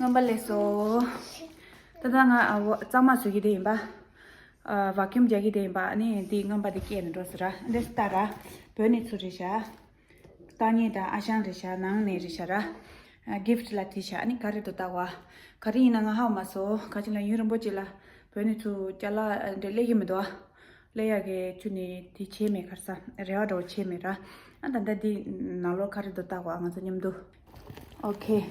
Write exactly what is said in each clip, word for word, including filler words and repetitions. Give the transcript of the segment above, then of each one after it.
རྔོན་པ་ལས་སོ། ད་ལྟ་ང་ཨ་བ་གཙང་མ་བཟོ་གི་དེ་ཡིན་པ། ཨ་བ་ཁྱུམ་རྒྱག་གི་དེ་ཡིན་པ། ཨ་ནི་འདི་རྔོན་པ་དེ་སྐྱེལ་ནས་འགྲོ་ཟེར་ར། འདི་ལྟ་ར། བོད་ནས་ཚུར་རེད་ཤག་ཏ་ཉེ་དང་ཨ་ཞང་རེད་ཤག་ནང་ནས་རེད་ཤག་ར། ཨ་གིཕ་ཊི་ལ་དེ་ཤག་ཨ་ནི་ག་རེ་འདུག་ལྟ་བ། ག་རེ་ཡིན་ན་ང་ཧ་མ་སོ། ག་ཅི་ལ་ཡུན་རིང་པོ་ཅིག་ལ་བོད་ནས་ཚུར་ཅ་ལག་འདྲ་སླེབས་ཀྱི་མི་འདུག་ཨ། ལས་ཡག་གི་ཆུ་ནི་དེ་བྱས་མེད། ཁར་ས་རེ་བ་འདྲ་བོ་བྱས་མེད་ར། ཨ་ད་ལྟ་འདི་ནང་ལོགས་ག་རེ་འདུག་ལྟ་བ་ང་ཚོ་མཉམ་དུ། Okay,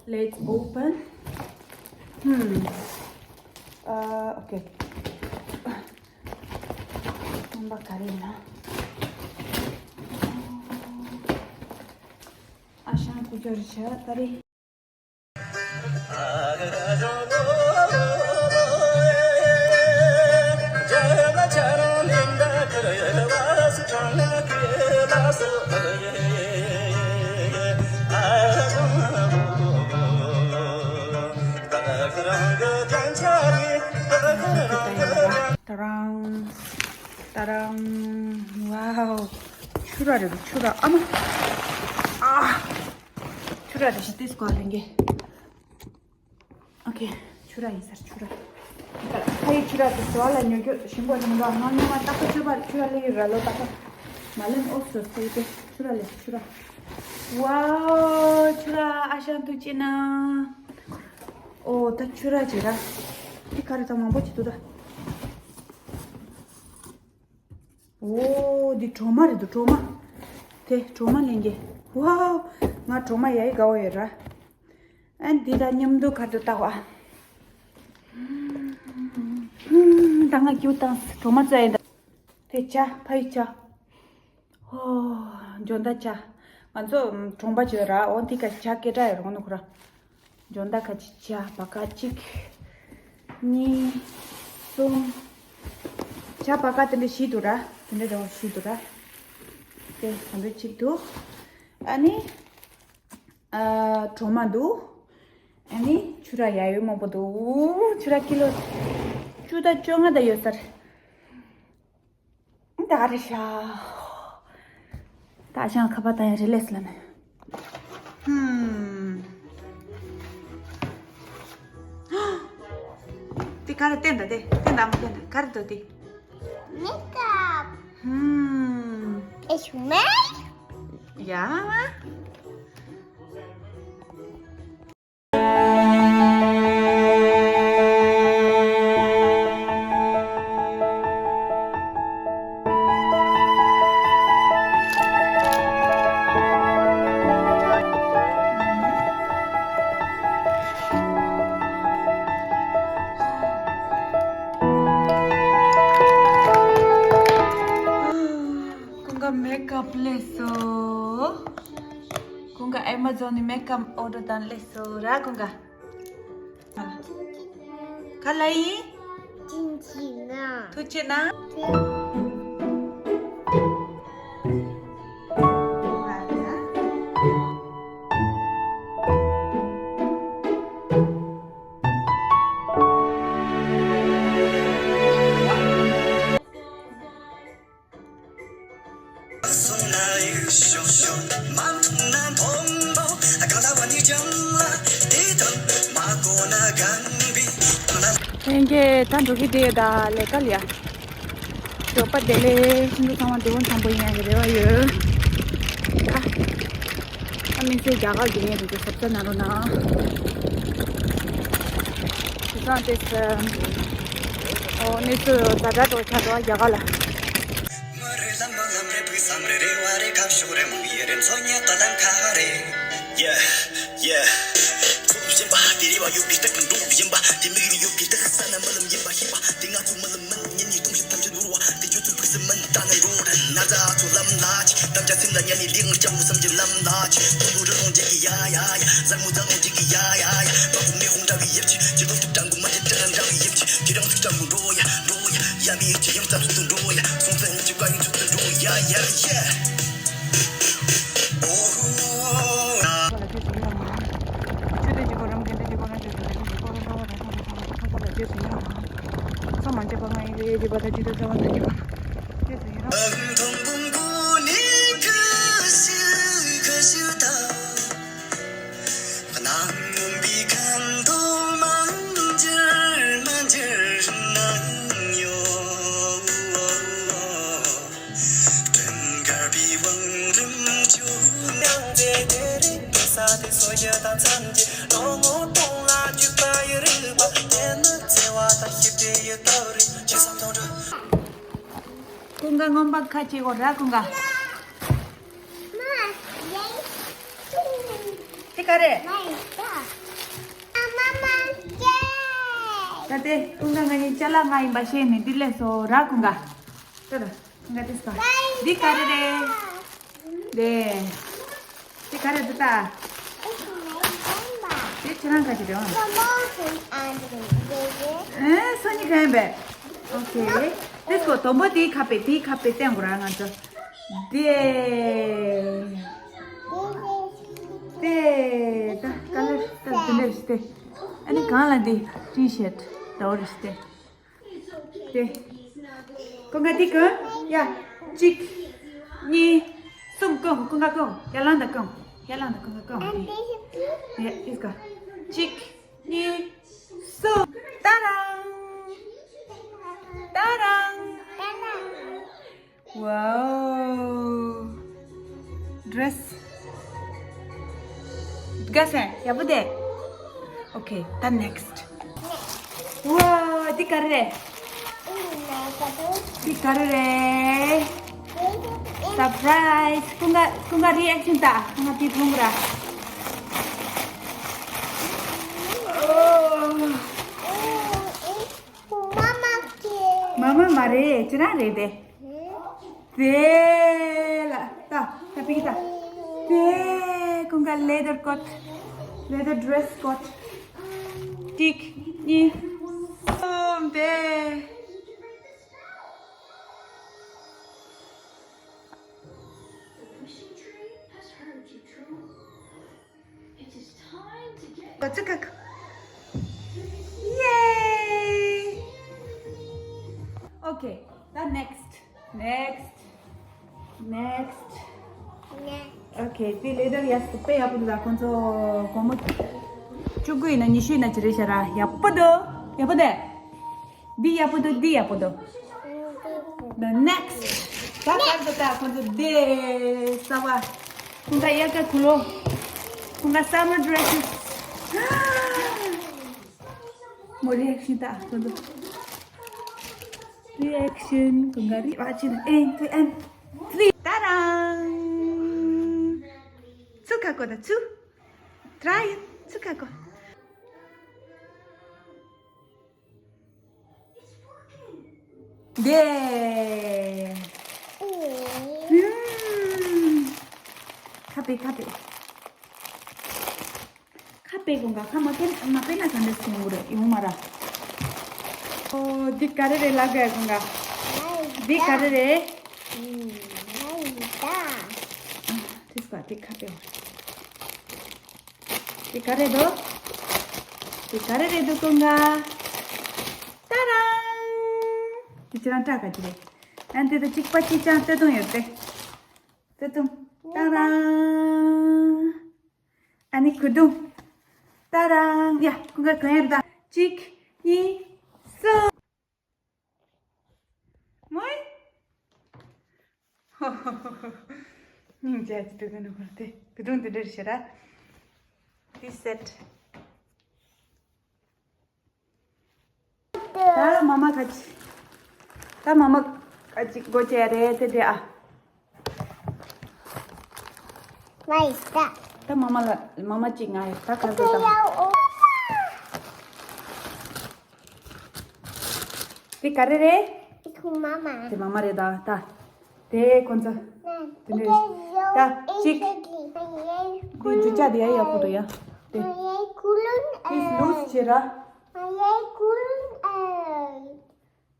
let's open. Hmm. Uh, okay. རྔོན་པ་ག་རེ་ཡིན་ན། ཨ་ཞང་ཁུ་ཅོ་རི་ཆ་ད་རེ། ཏ་རང་། ཏ་རང་། ཝའོ། ཆུ་ར་རེད་པ། ཆུ་ར། ཨ་མ། ཨ། ཆུ་ར་རེད་ཤག་ཏེ་སྐོར་ལེན་གི། Okay, ཆུ་ར་ཡིན་ས་རེད། ཆུ་ར། ད་ཕ་ཡི་ཆུ་ར་དེ་ཟོ་ལ་ཉོ་རྒྱུ་ཞིམ་པོ་རིང་པོ། ང་སྔོན་མ་ཏག་ཏག་ཆུ་བར་ཆུ་ར་ལེ་ཡི་ར་ལོ་ཏག་ཏག་མ་ལེན། ཨོ་སོ་སོ་ཡི་དེ་ཆུ་ར་ལེ་ཆུ་ར། ཝའོ། ཆུ་ར་ཨ་ཞང་ཐུགས་རྗེ་གནང་། ཨོ་ད་ཆུ་ར་ཅིག་ར། དེ་ག་རེ་ད་མང་པོ་ཅིག་འདུག་ད། ཨོ་འདི་གྲོ་མ་རེད་འདུག་གྲོ་མ། དེ་གྲོ་མ་ལེན་གི། ཝའོ། ང་གྲོ་མ་ཡ་ཡི་དགའ་བོ་ཡོད་ར། ཨ་འདི་དང་མཉམ་དུ་ག་རེ་འདུག་ལྟ་བ། ད་ང་སྐྱིད་པོ་བཏང་། གྲོ་མ་བཙལ་ཡིན་ད། དེ་ཇ། ཕ་ཡི་ཇ། ཨོ། འཇོ་མདའ་ཇ། ང་ཚོ་གྲོང་པ་ཅིག་ཡོད་ར། འོ་འདི་ག་ཇ་སྐད་གྲགས་ཡོད་ར་ཁོ་ན་ཁོ་ར། འཇོ་མདའ་ཁ་ཅིག་ཇ་བ་ག་གཅིག་གཉིས། གསུམ། ཇ་བ་ག་དེ་འདྲ་བཞི་འདུག་ར། དེ་འདྲ་འདྲ་བོ་བཞི་འདུག་ར། དེ་དང་པོ་གཅིག་འདུག་ཨ་ནི། ཨ་གྲོ་མ་འདུག་ཨ་ནི་ཆུ་ར་ཡ་ཡོད་མང་པོ་འདུག་ཆུ་ར་ཀི་ལོ་བཅུ་དང་བཅོ་ལྔ་དང་ཡོད་ས་རེད། ད་རེད་ཤག་ད་ཞང་ཁ་པར་ད་ཡང་རི་ལེས་ལ་ནས། ཧུམ། དེ་ག་རེ་བསྟན་ད་དེ། བསྟན་ད་མ་བསྟན་ད་ག་རེ་འདུག་དེ། Makeup. ཧུམ། It's me. ཡ། ཀུན་དགའ་མེག་ཨབ་ལས་སོ། ཀུན་དགའ་ཨེ་མ་ཛོན་ནས་མེག་ཨབ་ཨོ་ཌར་བཏང་ལས་སོ་ར་ཀུན་དགའ། ག་ལ་ཡིན། ཐུགས་རྗེ་གནང་། ཐུགས་རྗེ་གནང་། ལྷན་རྒྱས་ད་འགྲོ་གི་རེད་ད་ལས་ཀ་ལ་ཡ། ཞོགས་པ་བདེ་ལེགས། ཁྱེད་ཚོ་ཚང་མ་བདེ་པོ་འཚམ་པོ་ཡིན་ཡག་གི་རེ་བ་ཡོད། ད་ཨ་དམིགས་བསལ་རྒྱ་གར་འགྲོ་མཁན་རེད་དེ་གཟབ་གཟབ་གནང་རོགས་གནང་། དེང་སང་དེ་ཨོ་གནས་ཚུལ་ཛ་དྲག་འགྲོ་ཆགས་འགྲོ་རྒྱ་གར་ལ། Yeah, yeah. ཀུན་དགའ་སྔོན་པ་ཁ་ཅིག་གོ་ར་ཀུན་དགའ། དེ་ག་རེད། ད་དེ་ཀུན་དགའ་ང་གཉིས་ཅ་ལག་ང་ཡིན་པ་ཤེས་ནས་འདི་ལས་སོ་ར་ཀུན་དགའ། ད་ད་ཀུན་དགའ་དེ་སོ། འདི་ག་རེ་རེད། དེ། དེ་ག་རེ་འདུག་ད། དེ་ཁྱེད་རང་ག་ཅི་རེད། ཨེ་སོ་ནི་ག་ཡིན་པས། ཨོ་ཁེ། དེ་སོ་དོམ་པོ་དེའི་ཁ་པེ་དེའི་ཁ་པེ་བསྟན་དགོས་ར་ང་ཚོ། དེ། དེ། ད་ཀ་ལར་ད་དེ་འདྲ་ཞིག་སྟེ། ཨ་ནི་གང་ལ་འདི་ཊི་ཤར་ཊི་འདྲ་བོ་རེད་ཞིག་སྟེ། དེ། ཀུན་དགའ་དེ་གོན། ཡ། གཅིག་གཉིས། གསུམ་གོན། ཀུན་དགའ་གོན། ཡ་ལང་དང་གོན། ཡ་ལང་དང་ཀུན་དགའ་གོན། ཡ་ཨིས་ག་གཅིག་གཉིས། གསུམ། ཏ་རང་། ཏ་རང་། ཝའོ། ཌི་རེ་སི། དགའ་སེ་ཡག་པོ་དེ། ཨོ་ཁེ། ད་ནེག་སི་ཊི། ཝའོ། འདི་ག་རེ་རེད། འདི་ག་རེ་རེད། སར་པ་རའི་ཛི། ཀུན་དགའ་ཀུན་དགའ་རི་ཨེག་ཤན་ལྟ། ཀུན་དགའ་དེ་མཐོང་གི་ར། ཨོ། མ་མ་མ་རེད། ཁྱེད་རང་རེད་དེ། དེ་ལ་ལྟ། ད་པིག་ལྟ། དེ་ཀུན་དགའ་ལེ་དར་ཀོཊ། ལེ་དར་ཌི་རེ་སི་ཀོཊ། གཅིག་གཉིས། གསུམ། དེ། ཡེ། ཨོ་ཁེ། ད་ནེག་སི་ཊི། ནེག་སི་ཊི། ནེག་སི་ཊི། ཨོ་ཁེ། དེ་ལེ་དར་ཡག་སུ་དཔེ་ཡག་པོ་འདུག་ད། ཁོང་ཚོ་སྒོར་མོ་བཅུ་དགུ་ཡིན་ན་ཉི་ཤུ་ཡིན་ན་ཅི་རེད་ཤག་ར། ཡག་པོ་འདུག་ཡག་པོ་འདུག་འདི་ཡག་པོ་འདུག་འདི་ཡག་པོ་འདུག The next. ད་གར་དུ་ད་ཁོང་ཚོ་དེ་ས་བ། ཁོང་ཚོ་དབྱར་ཁ་ཁུ་ལོ། ཁོང་ཚོ་སམ་མར་ཌི་རེ་སི། མོ་རི་ཨེག་ཤན་ད་ཁོང་ཚོ། རི་ཨེག་ཤན་ཁོང་ཚོ་རི་ཨེག་ཤན། ཨེན་ཊུ་ཨེན་ཐི་རི། ཏ་རང་། ཚུ་ཁ་གོ་ད་ཚུ། ཏྲ་ཡི་ཚུ་ཁ་གོ། དེ། ཁ་པེ་ཁ་པེ། ཁ་པེ་གོང་ག་ཁ་མ་པེ་མ་པེ་ན་ག་འདྲ་སེ་ཡོང་གི་རེད། ཡོང་མ་ར། ཨོ་འདི་ག་རེ་རེད་ལབ་དགོས་གོང་ག་འདི་ག་རེ་རེད། དེ་སྐ་དེ་ཁ་པེ་འོ། དེ་ག་རེ་འདུག་དེ་ག་རེ་རེད་འདུག་ཀུན་དགའ། ཏ་རང་། དེ་ཁྱེད་རང་སྐྲ་ག་ཅི་རེད། ཨན་དེ་དང་གཅིག་པ་གཅིག་རྐྱང་སྟོད་ཐུང་ཡོད་དེ། སྟོད་ཐུང་། ཏ་རང་། ཨ་ནི་གུ་དུང་། ཏ་རང་། ཡ་ཀུན་དགའ་གང་ཡར་ད། གཅིག་གཉིས། གསུམ། མོའི། ཧོ་ཧོ་ཧོ་ཧོ། སྙིང་རྗེ་ཅིག་འདུག་གི་ནོ་དེ་གུ་དུང་དེ་འདྲ་ཞེ་ར། This set. ད་མ་མ་ཁ་ཅིག་ད་མ་མ་ཁ་ཅིག་སྒོ་ཕྱེ་རེད་དེ་དེ་ཨ། ད་མ་མ་ལ་མ་མ་ཅིག་ང་ཡ་ད་ག་ཟེ་ད། དེ་ག་རེ་རེད། དེ་མ་མ་རེད་ད་ད། དེ་ཁོ་ཚོ། དེ་འདྲ་ད་གཅིག་དེ་རྒྱུ་ཆ་དེ་ཡ་ཡག་པོ་འདུག་ཡ། དེ། དེ་ལུས་བྱེད་ར།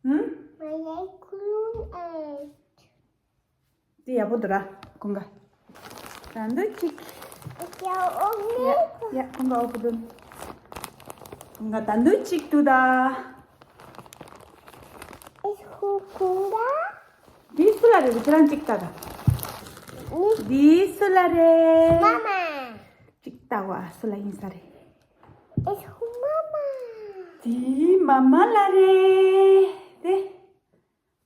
ཧུམ། དེ་ཡག་པོ་འདུག་ར། ཀུན་དགའ། ད་འདི་གཅིག་ཡ་ཡ་ཀུན་དགའ་ཨོ་ཀུ་དུན། ཀུན་དགའ་ད་འདི་གཅིག་འདུག་ད། དེ་སུ་ལ་རེད། ཁྱེད་རང་གཅིག་ལྟ་ད། དེ་སུ་ལ་རེད། གཅིག་ལྟ་བ་སུ་ལ་ཡིན་ས་རེད། དེ་མ་མ་ལ་རེད། དེ།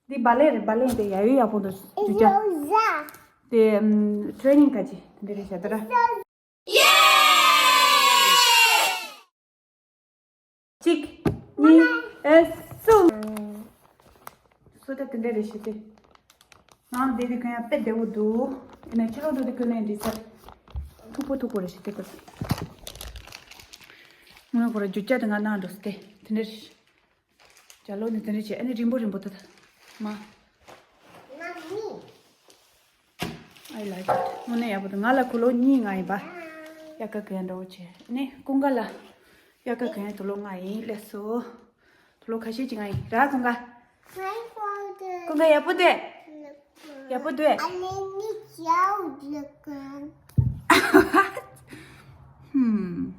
དེ་བ་ལེ་རེད། བ་ལེ་དེ་ཡ་ཡོ་ཡག་པོ་འདུག་དེ་ཨམ་ཊེ་རེ་ནིང་ག་ཅི་དེ་འདྲ་རེད་ཤག་ད་ར། འདྲ་རེད་ཤི་སྟེ། ནང་བསྡད་དུས་གོན་ཡ་དཔེ་བདེ་བོ་འདུག་ཨེ་ནས་ཕྱི་ལོགས་འགྲོ་དུས་གོན་ནས་འགྲིག་ས། མཐུག་པོ་མཐུག་པོ་རེད་ཤི་སྟེ་ཀོ། ངོ་ཁོ་ར་རྒྱུ་ཆ་དེ་ང་ནང་འགྲོ་སྟེ་དེ་འདྲ་རེད་ཤི། ཇ་ལོ་ནི་དེ་འདྲ་བྱས་ཨ་ནི་རིང་པོ་རིང་པོ་ད་ད་མ། I like it. དངོས་གནས་ཡག་པོ་འདུག་ང་ལ་ཁོ་ལོ་གཉིས་ལྔ་ཡིན་པ། དབྱར་ཁ་གོན་འདྲ་བོ་བྱས་ནི་ཀུན་དགའ་ལ། དབྱར་ཁ་གོན་དུ་ལོ་ལྔ་ཡིན་ལས་སོ། དུ་ལོ་ཁ་ཤས་ཅིག་ལྔ་ཡིན་ར་ཀུན་དགའ། ཀུན་དགའ་ཡག་པོ་འདུག་ཡག་པོ་འདུག་ཧུམ།